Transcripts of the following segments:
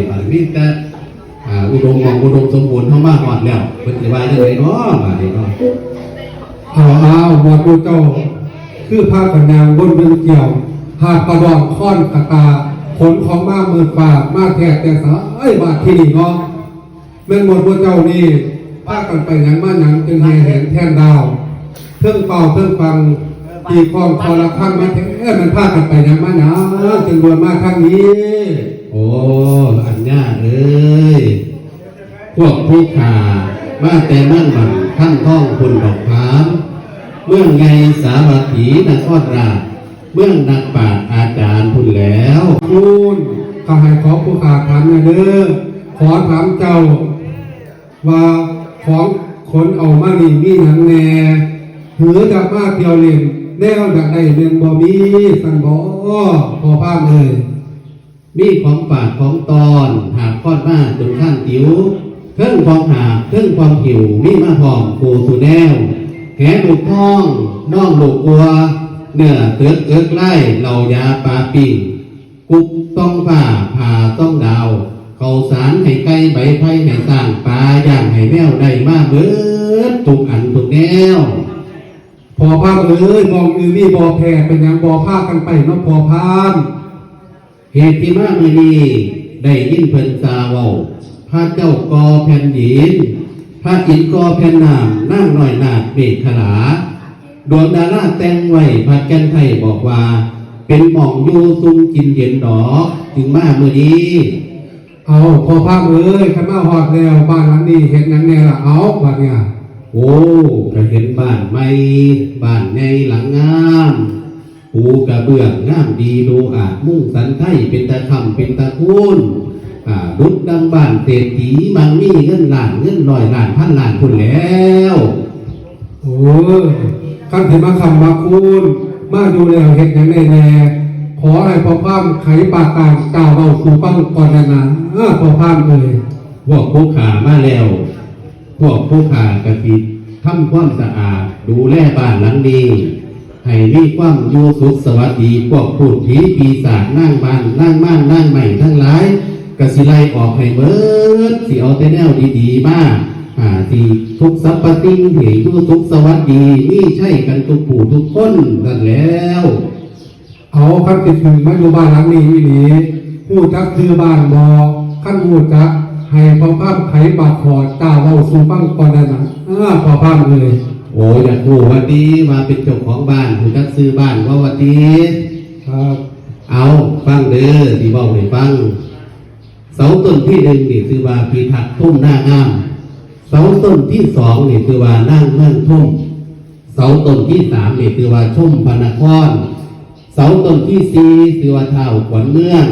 ບາດນີ້ມີແຕ່ ອ່າ ອຸດົມໝອງອຸດົມສົມບູນ ເຮົາມາຮອດແລ້ວ ເພິ່ນຊິວ່າຈັ່ງໃດເນາະ ບາດນີ້ເນາະ. ເອົາໆ ໝວດໝູ່ເຈົ້າ ຄືພາກັນຍ່າງວົນເວີນກ່ຽວ ຫາບກະດອງຄ້ອນກະຕ່າ ຂົນຂອງມາມືດຟາດ ມາແທ້ແຕ່ໃສ ບາດທີນີ້ເນາະ. ແມ່ນໝວດໝູ່ເຈົ້ານີ້ ພາກັນໄປຫຍັງມາຫຍັງ ຈຶ່ງແຫ່ແຫນແທນດາວ ເທິງຟ້າວເທິງຝັ່ງ ຕີຄ້ອງຄໍລະຄັງມາແທ້ ແມ່ນພາກັນໄປຫຍັງມາຫຍັງ ຈຶ່ງດ່ວນມາທາງນີ້? ໂອ້ ອັນຍາເອີຍ ພວກຜູ້ຂ້າມາແຕ່ເມືອງໝັ້ນຄັນທອງພຸ້ນດອກພາມ ເມືອງໃຫຍ່ສາວັດຖີນະຄອນລາດ ເມືອງນັກປາດອາຈານພຸ້ນແຫຼວ. ຄູນ ຂ້າໃຫ້ຂອງຜູ້ຂ້າຖາມແດ່ເດີ້ ຂໍຖາມເຈົ້າວ່າ ຂອງຂົນເອົາມານີ້ມີຫຍັງແດ່? ຫຼືຢາກມາທ່ຽວຫຼິ້ນແນວຢາກໄດ້ແມ່ນບໍ່ມີຊັ້ນບໍ ພໍ່ພາມເອີຍ? ມີຂອງຝາກຂອງຕ້ອນ ຫາບຄອນມາຈົນຄານຕິວ ເທິງຂອງຫາບ ເທິງຂອງຫິ້ວ ມີມາພ້ອມຄູ່ສູ່ແນວ ແຫລູກທອງ ນອງລູກກົວ ເນື້ອເຕີກເອິກລາຍ ເຫຼົ້າຢາປາປີ້ງ ກຸບຕ້ອງຟ້າ ຜ້າຕ້ອງດາວ ເຂົ້າສານໃຫ້ໄກ່ ໃບໄຜ່ໃຫ້ຊ້າງ ປາຢ່າງໃຫ້ແມວ ໄດ້ມາເບິດທຸກອັນທຸກແນວ. ພໍ່ພາມເອີຍ ໝ່ອງອື່ນມີບໍ່ແທ້ ເປັນຫຍັງບໍ່ພາກັນໄປເນາະ ພໍ່ພາມ? ເຫດທີ່ມາມື້ນີ້ ໄດ້ຍິນເພິ່ນຊາເວົ້າ ພະເຈົ້າກໍ່ແຜ່ນດິນ ພະອິນກໍ່ແຜ່ນນ້ຳ ນາງນ້ອຍນາກເມຂະລາ ດວງດາລາແຕ່ງໄວ້ ພັດແກ່ນໄທບອກວ່າ ເປັນໝ່ອງຢູ່ຊຸ່ມກິນເຢັນດອກ ຈຶ່ງມາມື້ນີ້. ເອົາ ພໍ່ພາມເອີຍ ຄັນມາຮອດແລ້ວ ບ້ານຫຼັງນີ້ເຮັດຫຍັງແດ່ລະ ເອົາ ບາດນີ້? ໂອ້ ກະເຫັນບ້ານໃໝ່ ບ້ານໃຫຍ່ຫຼັງງາມ ປູກະເບື້ອງງາມດີດູອາດ ມຸງສັນໄທເປັນຕາຄ້ຳເປັນຕາຄູນ ອາ ດຸດດັ່ງບ້ານເສດຖີ ມັ່ງມີເງິນລ້ານ ເງິນຮ້ອຍລ້ານ ພັນລ້ານພຸ້ນແລ້ວ. ໂອ້ ຄັນຊິມາຄ້ຳມາຄູນ ມາຢູ່ແລ້ວເຮັດຫຍັງໄດ້ແດ່? ຂໍໃຫ້ພໍ່ພາມໄຂປາກກາງ ກ່າວເວົ້າສູ່ຟັງກ່ອນແດ່ນະ ພໍ່ພາມເອີຍ. ພວກຜູ້ຂ້າມາແລ້ວ ພວກຜູ້ຂ້າກະຊິທຳຄວາມສະອາດ ດູແລບ້ານຫຼັງນີ້ ໃຫ້ມີຄວາມຢູ່ສຸກສະຫວັດດີ ພວກພູດຜີປີສາດ ນາງບ້ານ ນາງມານ ນາງໄມ້ທັງຫຼາຍ ກະຊິໄລ່ອອກໃຫ້ເໝິດ ຊິເອົາແຕ່ແນວດີໆມາ ອາ ຊິທຸກສັບພະສິ່ງໃຫ້ຢູ່ສຸກສະຫວັດດີ ມີໄຊກັນທຸກຜູ້ທຸກຄົນນັ້ນແລ້ວ. ເອົາ ຄັນຊິຂຶ້ນມາຢູ່ບ້ານຫຼັງນີ້ອີ່ຫຼີ ຮູ້ຈັກຊື່ບ້ານບໍ່? ຄັນຮູ້ຈັກ ໃຫ້ພໍ່ພາມໄຂປາກຂໍ ກ່າວເວົ້າສູ່ຟັງກ່ອນໄດ້ນະ ອາ ພໍ່ພາມເອີຍ. ໂອ ຢາກຮູ້ວ່າຕິ ວ່າເປັນເຈົ້າຂອງບ້ານ ຮູ້ຈັກຊື່ບ້ານບໍ່ວ່າຕິ? ຄັບ. ເອົາ ຟັງເດີ້ ຊິເວົ້າໃຫ້ຟັງ. ເສົາຕົ້ນທີໜຶ່ງນີ້ຊື່ວ່າພິທັກທຸມນາງາມ, ເສົາຕົ້ນທີສອງນີ້ຊື່ວ່ານາງເມືອງທຸມ, ເສົາຕົ້ນທີສາມນີ້ຊື່ວ່າຊົມພະນະຄອນ, ເສົາຕົ້ນທີສີ່ຊື່ວ່າທ້າວຂວັນເມືອງ,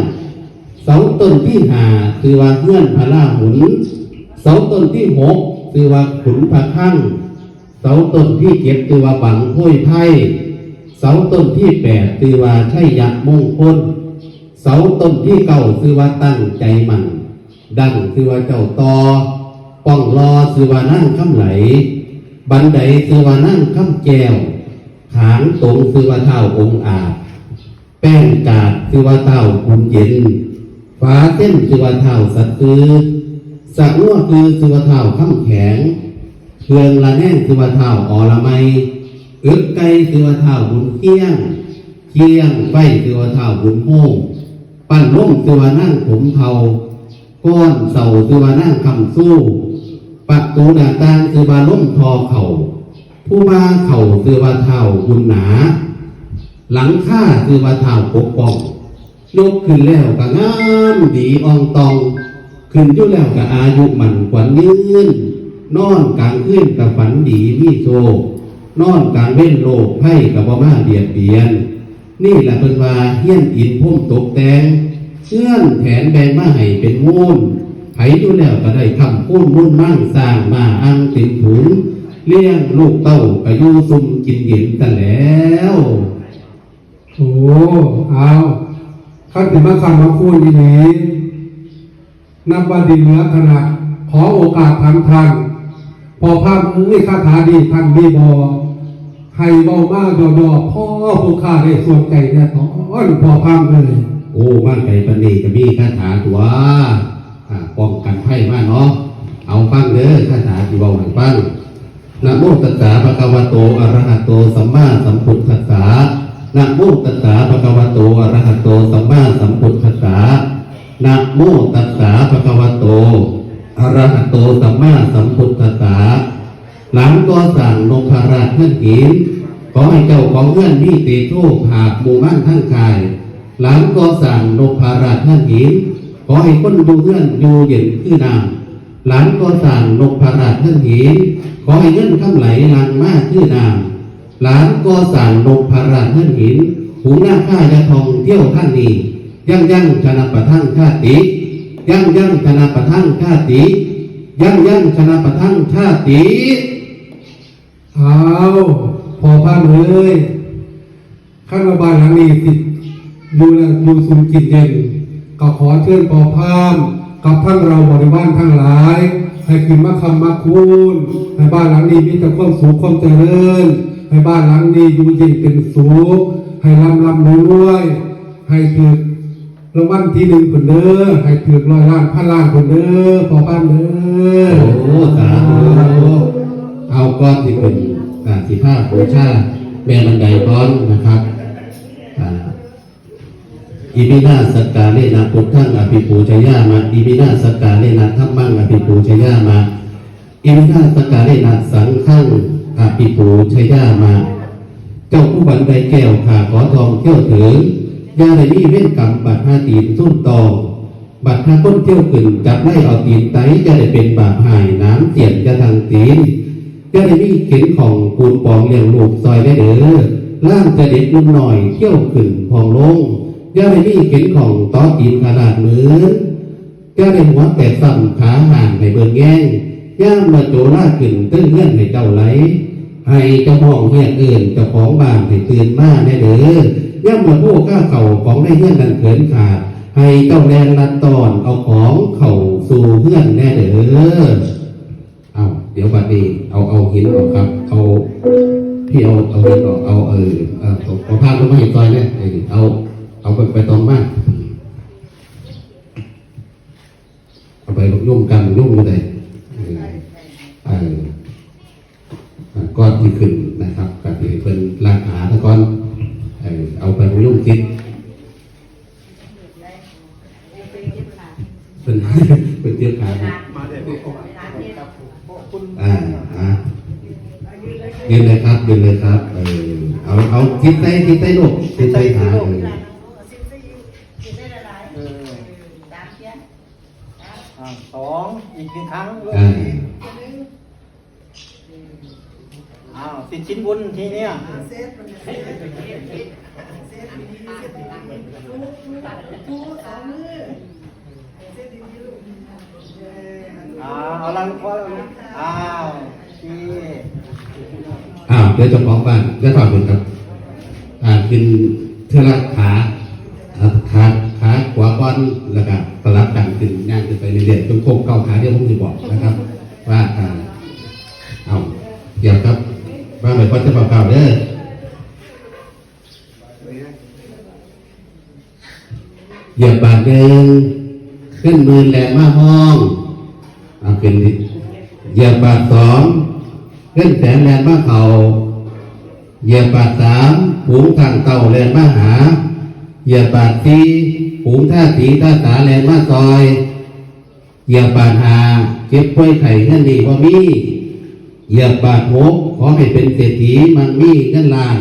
ເສົາຕົ້ນທີຫ້າຊື່ວ່າເຮືອນພະລາຫຸນ, ເສົາຕົ້ນທີຫົກຊື່ວ່າຂຸນພະຄັງ, ເສົາຕົ້ນທີເຈັດຊື່ວ່າບັງໂພຍໄພ, ເສົາຕົ້ນທີແປດຊື່ວ່າໄຊຍະມົງຄົນ, ເສົາຕົ້ນທີເກົ້າຊື່ວ່າຕັ້ງໃຈໝັ້ນ, ດັ້ງຊື່ວ່າເຈົ້າຕໍ່, ປ່ອງລໍຊື່ວ່ານາງຄຳໄຫຼ, ບັນໄດຊື່ວ່ານາງຄຳແກ້ວ, ຂາງຕົງຊື່ວ່າທ້າວອົງອາດ, ແປ້ງກາດຊື່ວ່າທ້າວບຸນເຢັນ, ຝາເຊັນຊື່ວ່າທ້າວສັດຄື, ສະງົວຄືຊື່ວ່າທ້າວຄຳແຂງ, ເຄື່ອງລະແນງຊື່ວ່າທ້າວອໍລະໄມ, ເອິກໄກ່ຊື່ວ່າທ້າວບຸນຄຽງ, ຄຽງໄຟຊື່ວ່າທ້າວບຸນໂຮມ, ປັ້ນລົມຊື່ວ່ານາງຂົມເທົາ, ກ້ອນເສົາຊື່ວ່ານາງຄຳຊູ, ປະຕູໜ້າຕ່າງຊື່ວ່າລົມທໍ່ເຂົ້າ, ຜູ້ວ່າເຂົ້າຊື່ວ່າທ້າວບຸນໜາ, ຫຼັງຄາຊື່ວ່າທ້າວປົກປ້ອງ, ຍົກຂຶ້ນແລ້ວກະງາມດີອ່ອງຕ່ອງ, ຂຶ້ນຢູ່ແລ້ວກະອາຍຸໝັ້ນຂວັນຍືນ, ນອນກາງຄືນກະຝັນດີມີໂຊກ, ນອນກາງເວັນໂລກໄພກະບໍ່ມາບຽດບຽນ. ນີ້ລະເພິ່ນວ່າຮຽນອິນພົມຕົກແຕ່ງ, ເຮືອນແຖນແບ່ງມາໃຫ້ເປັນມູນ, ໃຜຢູ່ແລ້ວກະໄດ້ຄ້ຳຄູນມູນມັງ, ຊ້າງມ້າອ່າງເຕັມຝູງ, ລ້ຽງລູກເຕົ້າກະຢູ່ຊຸ່ມກິນເຢັນຊັ້ນແລ້ວ. ໂອ້ ອ້າວ ຄັນຊິມາຄ້ຳມາຄູນອີ່ຫຼີ ນັບວ່າດີເຫຼືອຂະໜາດ. ຂໍໂອກາດຖາມທ່ານ ພໍ່ພາມເອີຍ ຄາຖາດີທ່ານມີບໍ່? ໃຫ້ເວົ້າມາຍໍ່ໆ ພໍຜູ້ຂ້າໄດ້ສວນໃຈແດ່ຕອນ ພໍ່ພາມເອີຍ. ໂອ້ ມາໄກປານນີ້ກະມີຄາຖາຕົວະ. ຟັງ. ນະໂມຕັດສະ ພະຄະວະໂຕ ອະຣະຫະໂຕ ສຳມາສຳພຸດທັດສະ. ນະໂມຕັດສະ ພະຄະວະໂຕ ອະຣະຫະໂຕ ສຳມາສຳພຸດທັດສະ. ນະໂມຕັດສະ ພະຄະວະໂຕ ອະຣະຫະໂຕ ສຳມາສຳພຸດທັດສະ. ຫຼານກໍ່ສ້າງນົບພະລາດເຮືອນຫີນ, ຂໍໃຫ້ເຈົ້າຂອງເຮືອນມີເຕໂຊພາບມຸມານທັງຄ້າຍ. ຫຼານກໍ່ສ້າງນົບພະລາດເຮືອນຫີນ, ຂໍໃຫ້ຄົນຢູ່ເຮືອນຢູ່ເຢັນຄືນ້ຳ. ຫຼານກໍ່ສ້າງນົບພະລາດເຮືອນຫີນ, ຂໍໃຫ້ເງິນຄຳໄຫຼຫຼັ່ງມາຄືນ້ຳ. ຫຼານກໍ່ສ້າງນົບພະລາດເຮືອນຫີນ, ຫູນາຄາຢ່າທ່ອງທ່ຽວທາງນີ້. ຍັງຍັງຊະນະປະທັງຊາຕິ, ຍັງຍັງຊະນະປະທັງຊາຕິ, ຍັງຍັງຊະນະປະທັງຊາຕິ. ອ້າວ ພໍ່ພາມເອີຍ, ຄັນວ່າບ້ານຫຼັງນີ້ຊິຢູ່ແລ້ວຢູ່ສຸກກິນເຢັນ, ກໍຂໍເຊີນພໍ່ພາມກັບທັງເຫຼົ່າບໍລິວານທັງຫຼາຍ ໃຫ້ຂຶ້ນມາຄ້ຳມາຄູນ, ໃຫ້ບ້ານຫຼັງນີ້ມີແຕ່ຄວາມສຸກຄວາມຈະເລີນ, ໃຫ້ບ້ານຫຼັງນີ້ຢູ່ເຢັນເປັນສຸກ, ໃຫ້ລ່ຳໆລວຍໆ, ໃຫ້ຖືກ ລາງວັນທີໜຶ່ງພຸ້ນເດີ, ໃຫ້ຖືກຮ້ອຍລ້ານພັນລ້ານພຸ້ນເດີ ພໍ່ພາມເດີ. ໂອ້ ສາທຸ. ເອົາ ກ່ອນທີ່ເພິ່ນ ອ່າ ຊິພາບູຊາແມ່ບັນໄດກ່ອນນະຄັບ. ອ່າ ອິມິນາສັກກາເລນະ ພຸດທັງ ອະພິປູຊະຍາມະ, ອິມິນາສັກກາເລນະ ທຳມັງ ອະພິປູຊະຍາມະ, ອິມິນາສັກກາເລນະ ສັງຄັງ ອະພິປູຊະຍາມະ. ເຈົ້າພູບັນໄດແກ້ວ ຂ້າຂໍທ່ອງທ່ຽວເຖິງ, ຢ່າໄດ້ມີເວນກຳບັດຫາຕີນຊຸນຕ້ອງ, ບັດຫາຄົນທ່ຽວຂຶ້ນຈັບໄລ່ເອົາຕີນໄຕ, ຢ່າໄດ້ເປັນບາບຮ້າຍໜາມສຽນຢ່າທັງຕີນ, ຢ່າໄດ້ມີເຂັນຂ້ອງປູນປອງລ້ຽງລູກຊ່ອຍແດ່ເດີ, ລ້າງແຕ່ເດັກໜຸ່ມນ້ອຍທ່ຽວຂຶ້ນທ່ຽວລົງ, ຢ່າໄດ້ມີເຂັນຂ້ອງຕໍ່ຕີນຂະໜາດໝືນ. ຢ່າໄດ້ຫົວແຕກຊ້ຳຂາຫ້າງໃຫ້ເບິ່ງແຍງ, ຍາມວ່າໂຈລາຂຶ້ນເທິງເຮືອນໃຫ້ເຈົ້າໄຫຼ, ໃຫ້ເຈົ້າຮ້ອງຮຽກເອີ້ນເຈົ້າຂອງບ້ານໃຫ້ຕື່ນມາແດ່ເດີ. ຍາມວ່າໂພຄາເຂົ້າຂອງໃນເຮືອນນັ້ນເຂີນຂາດ, ໃຫ້ເຈົ້າແລ່ນລັດຕ້ອນເອົາຂອງເຂົ້າສູ່ເຮືອນແດ່ເດີ. ເອົາ ດຽວບັດນີ້ເອົາ ເອົາຫີນອອກຄັບ, ເອົາ ພີ່ເອົາ ເອົາຫີນອອກ, ເອົາ ເອີ ເອົາ ເອົາພານລົງມາໃຫ້ຊ່ອຍແດ່, ເອີ ເອົາ ເອົາໄປ ໄປຕອງມາ. ເອົາໃບບັກຍົມ ກຳບັກຍົມຢູ່ໃດ? ເອີ ເອີ ອ່າ ກ່ອນທີ່ຂຶ້ນນະຄັບ ກໍໃຫ້ເພິ່ນລ້າງຂາຊະກ່ອນ. ເອີ ເອົາໃບບັກຍົມຕິດ ເພິ່ນ ເພິ່ນເຈັບຂາ. ອ່າ ອ່າ ຢືນເລີຍຄັບ ຢືນເລີຍຄັບ. ເອີ ເອົາ ເອົາຕິດໃສ່ ຕິດໃສ່ລູກ ຕິດໃສ່ຂາ. ເອີ ເອີ ອ່າ ສອງ ອີກໜຶ່ງຄັ້ງ. ອ່າ ອ້າວ ຕິດສິນບົນທີເນີ້ຍ. ອ່າ ເອົາລະລູກ ພໍແລ້ວລູກ. ອ້າວ ໂອເຄ. ອ້າວ ດຽວເຈົ້າຂອງບ້ານ ດຽວຖອດເພິ່ນຄັບ. ອ່າ ຂຶ້ນເທື່ອລະຂາ ອ່າ ຂາ ຂາຂວາກ່ອນ ແລ້ວກະສະຫຼັບກັນຂຶ້ນ ຍ່າງຂຶ້ນໄປເລື້ອຍໆ ຈົນຄົບເກົ້າຂາ. ດຽວຜົມຊິບອກນະຄັບວ່າ ອ່າ ເອົາ ດຽວຄັບ ວາງໄວ້ກ່ອນ ຈະເຝົ້າກ້າວເດີ. ຢຽບບາດໜຶ່ງ ເງິນໝື່ນແລ່ນມາຮອງ. ເອົາ ຂຶ້ນອີກ. ຢຽບບາດສອງ ເງິນແສນແລ່ນມາເຂົ້າ. ຢຽບບາດສາມ ຝູງຊ້າງເຕົ້າແລ່ນມາຫາ. ຢຽບບາດສີ່ ຝູງທາສີທາສາແລ່ນມາຊ່ອຍ. ຢຽບບາດຫ້າ ເຈັບປ່ວຍໄຂ້ເຮືອນນີ້ບໍ່ມີ. ຢຽບບາດຫົກ ຂໍໃຫ້ເປັນເສດຖີ ມັ່ງມີເງິນລ້ານ.